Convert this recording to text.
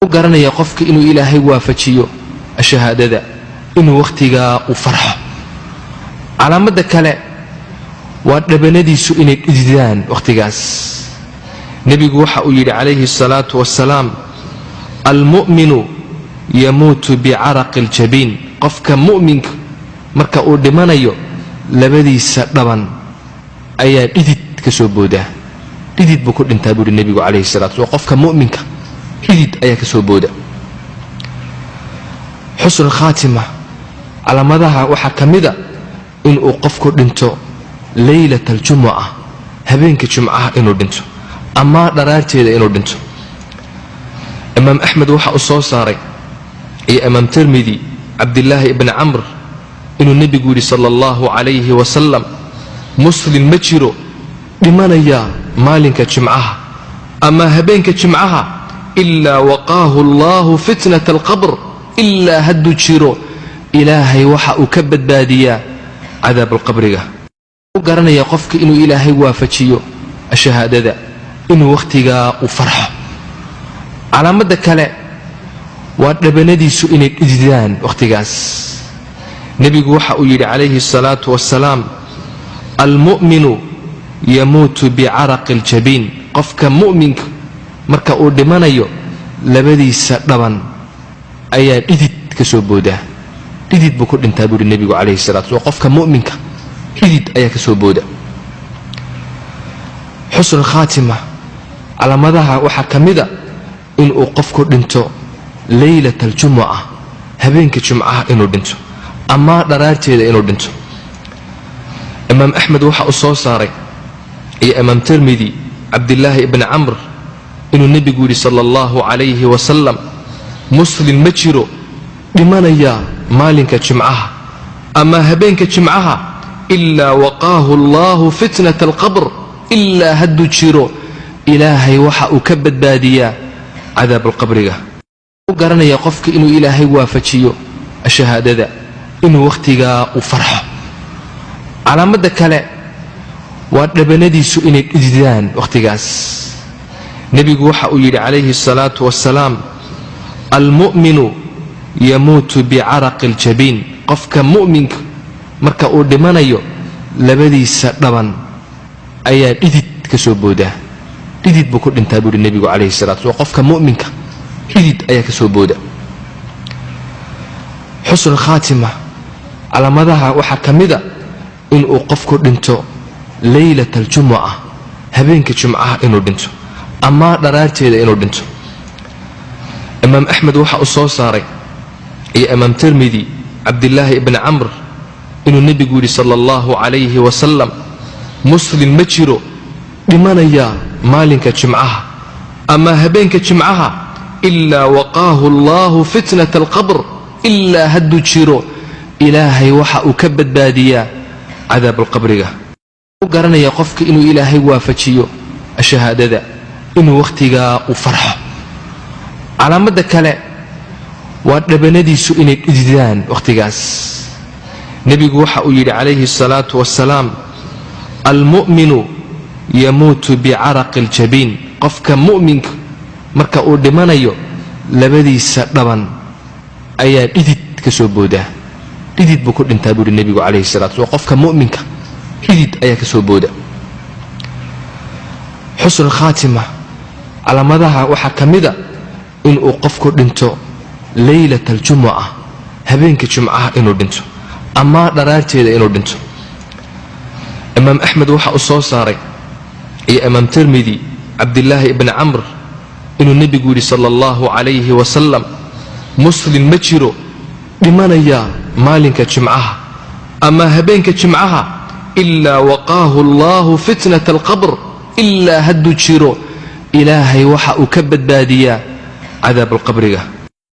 Garanaya qofka inuu Ilaahay waafajiyo shahaadada, inuu wakhtigaa u farxo. Calaamadda kale waa dhabanadiisu inay dhididaan wakhtigaas. Nebigu waxa uu yidhi calayhi asalaatu wasalaam: "Almu'minu yamuutu bicaraqi aljabiin." Qofka mu'minka marka uu dhimanayo, labadiisa dhaban ayaa dhidid ka soo boodaa, dhidid buu ku dhintaa, buuhi nebigu calayhi salatu. Waa qofka mu'minka, dhidid ayaa ka soo booda. Xusnu khaatima, calaamadaha waxaa ka mida inuu qofku dhinto leylat aljumuca, habeenka jumcaha inuu dhinto ama dharaarteeda inuu dhinto. Imaam Axmed waxa uu soo saaray iyo Imaam Tirmidi, Cabdilaahi ibni Camr, inuu nebigu yidhi sala allahu calayhi wasalam: "Muslim ma jiro dhimanaya maalinka jimcaha ama habeenka jimcaha ilaa waqaahu allahu fitnata alqabr." Ilaa hadduu jiro, Ilaahay waxa uu ka badbaadiyaa cadaabulqabriga. Garanaya qofka inuu Ilaahay waafajiyo shahaadada, inuu wakhtigaa u farxo. Calaamadda kale waa dhabanadiisu inay dhididaan wakhtigaas. Nebigu waxa uu yidhi calayhi asalaatu wasalaam: "Almu'minu yamuutu bicaraqi aljabiin." Qofka mu'minka marka uu dhimanayo, labadiisa dhaban ayaa dhidid ka soo boodaa, dhidid buu ku dhintaa, buuhi nebigu calayhi salatu. Waa qofka mu'minka, dhidid ayaa ka soo booda. Xusnu khaatima, calaamadaha waxaa ka mida inuu qofku dhinto leylat aljumuca, habeenka jumcaha inuu dhinto ama dharaarteeda inuu dhinto. Imaam Axmed waxa uu soo saaray iyo Imaam Tirmidi, Cabdilaahi ibni Camr, inuu nebigu yidhi sala allahu calayhi wasalam: "Muslim ma jiro dhimanaya maalinka jimcaha ama habeenka jimcaha ilaa waqaahu allahu fitnata alqabr." Ilaa hadduu jiro, Ilaahay waxa uu ka badbaadiyaa cadaabulqabriga. Garanaya qofka inuu Ilaahay waafajiyo shahaadada, inuu wakhtigaa u farxo. Calaamadda kale waa dhabanadiisu inay dhididaan wakhtigaas. Nebigu waxa uu yidhi calayhi asalaatu wasalaam: "Almu'minu yamuutu bicaraqi aljabiin." Qofka mu'minka marka uu dhimanayo, labadiisa dhaban ayaa dhidid ka soo boodaa, dhidid buu ku dhintaa, buuhi nebigu calayhi salatu. Waa qofka mu'minka, dhidid ayaa ka soo booda. Xusnu khaatima, calaamadaha waxaa ka mida inuu qofku dhinto leylat aljumuca, habeenka jumcaha inuu dhinto ama dharaarteeda inuu dhinto. Imaam Axmed waxa uu soo saaray iyo Imaam Tirmidi, Cabdilaahi ibni Camr, inuu nebigu yidhi sala allahu calayhi wasalam: "Muslim ma jiro dhimanaya maalinka jimcaha ama habeenka jimcaha ilaa waqaahu allahu fitnata alqabr." Ilaa hadduu jiro, Ilaahay waxa uu ka badbaadiyaa cadaabulqabriga. Garanaya qofka inuu Ilaahay waafajiyo shahaadada, inuu wakhtigaa u farxo. Calaamadda kale waa dhabanadiisu inay dhididaan wakhtigaas. Nebigu waxa uu yidhi calayhi asalaatu wasalaam: "Almu'minu yamuutu bicaraqi aljabiin." Qofka mu'minka marka uu dhimanayo, labadiisa dhaban ayaa dhidid ka soo boodaa, dhidid buu ku dhintaa, buuhi nebigu calayhi salatu. Waa qofka mu'minka, dhidid ayaa ka soo booda. Xusnu khaatima, calaamadaha waxaa ka mida inuu qofku dhinto leylat aljumuca, habeenka jumcaha inuu dhinto ama dharaarteeda inuu dhinto. Imaam Axmed waxa uu soo saaray iyo Imaam Tirmidi, Cabdilaahi ibni Camr, inuu nebigu yidhi sala allahu calayhi wasalam: "Muslim ma jiro dhimanaya maalinka jimcaha ama habeenka jimcaha ilaa waqaahu allahu fitnata alqabr." Ilaa hadduu jiro, Ilaahay waxa uu ka badbaadiyaa cadaabulqabriga.